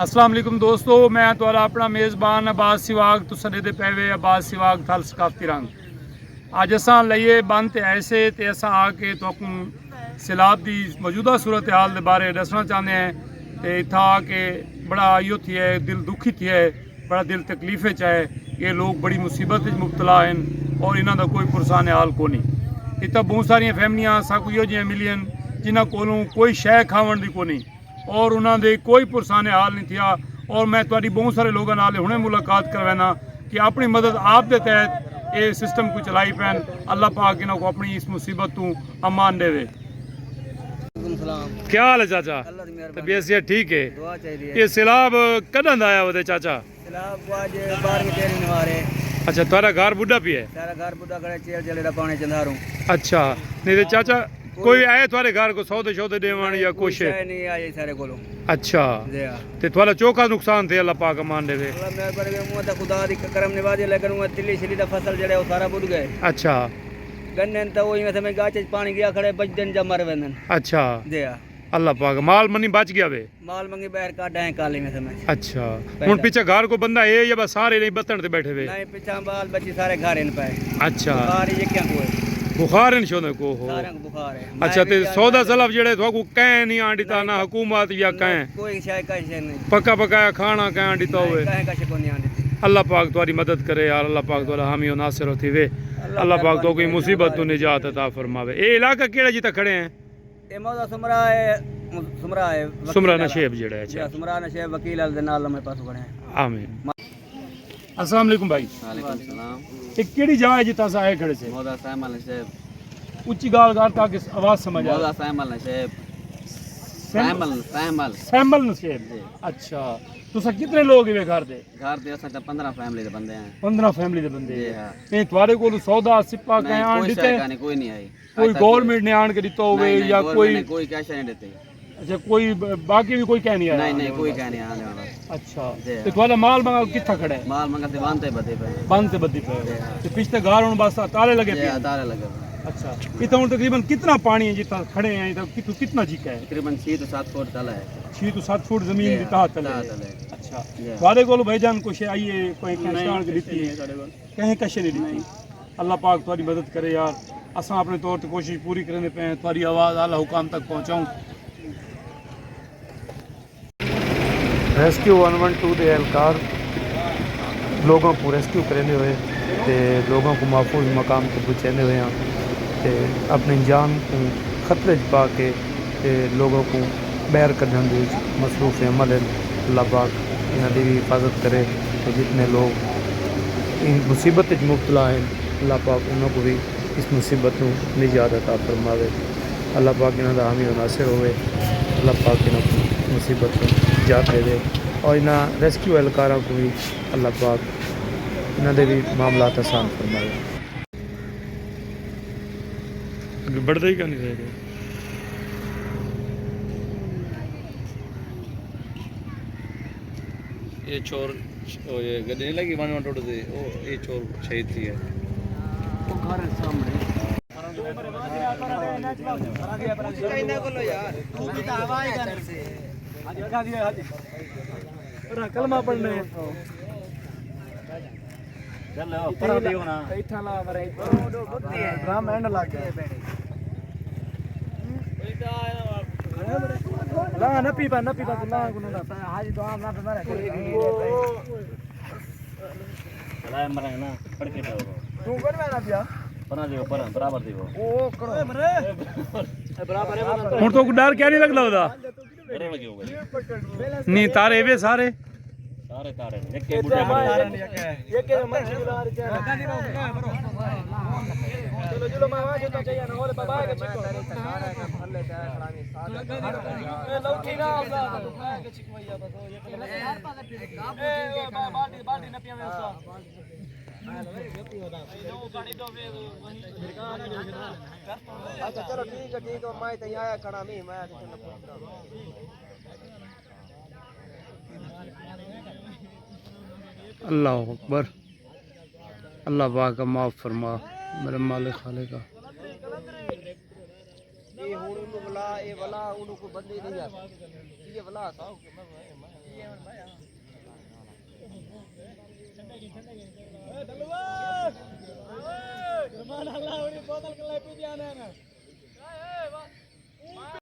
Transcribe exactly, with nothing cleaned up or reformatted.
السلام علیکم دوستو، میں تہاݙا اپݨا میزبان عباس سواگ، تساں ݙیہدے پئے وے عباس سواگ تھل ثقافتی رنگ۔ اڄ اساں لئیے بند تے آئے سے تے اساں آ کے تہاکوں سیلاب دی موجودہ صورتحال دے بارے ݙسݨا چاہندے ہیں۔ تے اتھاں آ کے بڑا ایہو تھیا ہے، دل دکھی تھیا ہے، بڑا دل تکلیف وچ ہے۔ یہ لوگ بڑی مصیبت وچ مبتلا ہیں اور انہاں دا کوئی پرسان حال کونی۔ اتھاں بہت ساریاں فیملیاں ساکوں ایہو جیہاں ملیاں جنہاں کولوں کوئی شے کھاوݨ دی کونی۔ اور انہاں دے کوئی پرسان حال نہیں تھیا۔ اور میں تہاݙی بہت سارے لوگاں نال ہݨے ملاقات کروینا کہ اپݨی مدد آپ دے تحت اے سسٹم کوں چلائی پئن۔ اللہ پاک انہاں کوں اپݨی اس مصیبت توں امان ݙیوے۔ وعلیکم السلام۔ کیا حال ہے چاچا؟ اللہ دی مہربانی۔ طبیعت صحت ٹھیک ہے؟ دعا چاہیدی ہے۔ یہ سیلاب کݙاں دا آیا ودے چاچا؟ سیلاب کو اڄ ٻارہویں تیرہویں نوار ہے۔ اچھا، تہاݙا گھر ٻݙا پیا ہے؟ سارا گھر ٻݙا کھڑا ہے، چیل چلے دا پاݨی چندھاروں۔ اچھا، نہیں تے چاچا، کوئی آئے تہاݙے گھر کو سودے شودے ݙیوݨ یا کوئی کچھ؟ شے نہیں آئی سارے کولوں۔ اچھا۔ جی ہاں۔ تے تہاݙا چوکھا نقصان تھے، اللہ پاک امان ݙیوے۔ اللہ مہربانی، اوں تے خدا دی کرم نوازی، لیکن اوں تلی شلی دا فصل جڑے او سارا ٻݙ ڳئے۔ اچھا۔ گنن تے اوہی میں سمجھ گاچ وچ پاݨی ڳیا کھڑے، بچدن جا مر ویندن۔ اچھا۔ جی ہاں۔ اللہ پاک، مال منی بچ ڳیا وے؟ مال منگی ٻاہر کڈھ آئے کالے میں سمجھ۔ اچھا۔ پیدا۔ ہݨ پچھے گھر کو بندہ ہے یا بس سارے نہیں بتݨ تے ٻیٹھے وے؟ نہیں، پچھاں بال بچی سارے گھر ہن پئے۔ اچھا۔ بخار ہی یکیاں کو ہے۔ بخار ہن شوندے کو ہو؟ سارے کو بخار ہے۔ اچھا، میں تے بھی سودا سلف جڑے تھاکوں کہیں نہیں آن ݙتا، نہ حکومت یا کہیں؟ کوئی شے، کہیں شے نہیں۔ پکا پکایا کھانا کہیں آن ݙتا ہوئے؟ کہیں کشے کو نہیں آن ݙتی۔ اللہ پاک تہاݙی مدد کرے یار، اللہ پاک تہاݙا حامی و ناصر ہوتی وے۔ اللہ پاک تہاکوں مصیبت توں نجات عطا فرماوے۔ اے علاقہ کیڑا جتھاں کھڑے ہیں؟ اے موضع سمرا ہے، سمرا ہے، وکیل سمرا والا۔ نشیب جڑا ہے، اچھا۔ جی، سمرا نشیب وکیل والے دے نال لمے پاسوں بنے۔ آمین۔ السلام علیکم بھائی۔ وعلیکم السلام۔ اے کیڑی جگہ ہے جتھاں اساں آئے کھڑے سے؟ موضع سیمل نشیب۔ اچی ڳالھ کر تاکہ آواز سمجھ آئے۔ موضع سیمل نشیب۔ سیم-، سیمل، سیمل۔ سیمل نشیب۔ جی۔ اچھا۔ تساں کتنے لوگ ہیوے گھر دے؟ گھر دے اساں تاں پندرہ فیملی دے بندے ہیں۔ پندرہ فیملی دے بندے جی ہیں۔ ہاں۔ اے تہاݙے کول سودا سپا نہیں، کہیں آن کوئی ݙتے؟ شے کائنی، کوئی نہیں آئی۔ کوئی گورنمنٹ نے آن کے ݙتا ہووے یا کوئی؟ کوئی کیش نہیں ݙتے۔ اچھا، کوئی ب-، باقی بھی کوئی کہیں نہیں آیا؟ نہیں، نہیں، کوئی کہیں نہیں آیا۔ اچھا۔ جی ہاں۔ تے تہاݙا مال منگا کتھاں کھڑا ہے؟ مال منگا تے بند تے بدے پئے۔ بند تے بدی پئے۔ جی ہاں۔ تے پچھتے گھر ہن بس تالے لگے پئے؟ جی ہاں، تالے لگے پئے۔ اچھا۔ اتھاں ہن تقریباً کتنا پاݨی ہے جتھاں کھڑے ہیں، اتھاں کتنا، کتنا جھکا ہے؟ تقریباً چھ توں ست فٹ تلا ہے۔ چھ توں ست فٹ زمین دی تہہ تلے ہے۔ تہہ تلے۔ اچھا۔ جی ہاں۔ تہاݙے کول بھائی جان کچھ آئی ہے، کوئی کیش آن کے ݙتی ہے؟ کہیں کشے نہیں ݙتی۔ اللہ پاک تہاݙی مدد کرے یار، اساں اپݨے طور تے کوشش پوری کریندے پئے ہیں، تہاݙی آواز اعلیٰ حکام تک پہنچاؤں۔ ریسکیو ون ون ٹو دے اہلکار لوگاں کوں ریسکیو کریندے ہوئے تے لوگاں کوں محفوظ مقام تے پہنچیندے ہوئے ہیں تے اپݨی جان کوں خطرے وچ پا کے تے لوگاں کوں ٻاہر کڈھݨ دے وچ مصروف عمل ہن۔ اللہ پاک انہاں دی وی حفاظت کرے تے جتنے لوگ ایں مصیبت وچ مبتلا ہن، اللہ پاک انہاں کوں وی اس مصیبت توں نجات عطا فرماوے۔ اللہ پاک انہاں دا حامی و ناصر ہووے۔ اللہ پاک انہاں کوں مصیبت توں نجات ݙیوے اور انہاں ریسکیو اہلکاراں کوں وی اللہ پاک انہاں دے وی معاملات آسان فرماوے۔ اڳے بڑھدا ہی کائنی رہ ڳئے۔ اے چھوہر، او اے گݙی نہیں لڳی، ونڄ ونڄ ٹُٹ ڳئی، او اے چھوہر شہید تھی ڳئے۔ او گھر سامݨے۔ کلمہ پڑھݨے۔ چل، پرا دیو نا۔ اتھاں لا مرے۔ ڈرم اینڈ لگ گیا۔ لا، نہ پیبا، نہ پیبا، لا، کو نہ۔ حاجی دعا نہ پہ مارا۔ لا، مرے نا، پڑھ کے جاؤ۔ تو کون والا پیا؟ پرا دیو، پرا، برابر دیو۔ او، کرو۔ برابر ہے، برابر۔ ہݨ تو ڈر کیا نہیں لڳدا ہودا؟ ݙرݨ کیوں ڳئے؟ نہیں، تارے وے سارے۔ سارے تارے۔ ہک ہک بوٹے تے۔ چلو، چلو، میں آواز تو چاہیے نا، اولے بابا کے چھکو۔ اے لوٹھی نہ آؤ۔ اے، او، با-، بالٹی، بالٹی نہ پیاویں۔ اچھا، چلو، ٹھیک ہے، ٹھیک ہے، میں تے آیا کھڑا نہیں، میں تے چلو پہنچ گیا۔ اللہ اکبر۔ اللہ پاک کا معاف فرما، میرے مالک خالق کا۔ اے ہݨ اونوں ولا، اے ولا اونوں کوئی بندے نہیں آ۔ اے ولا تھا۔ پی ݙیندے نے۔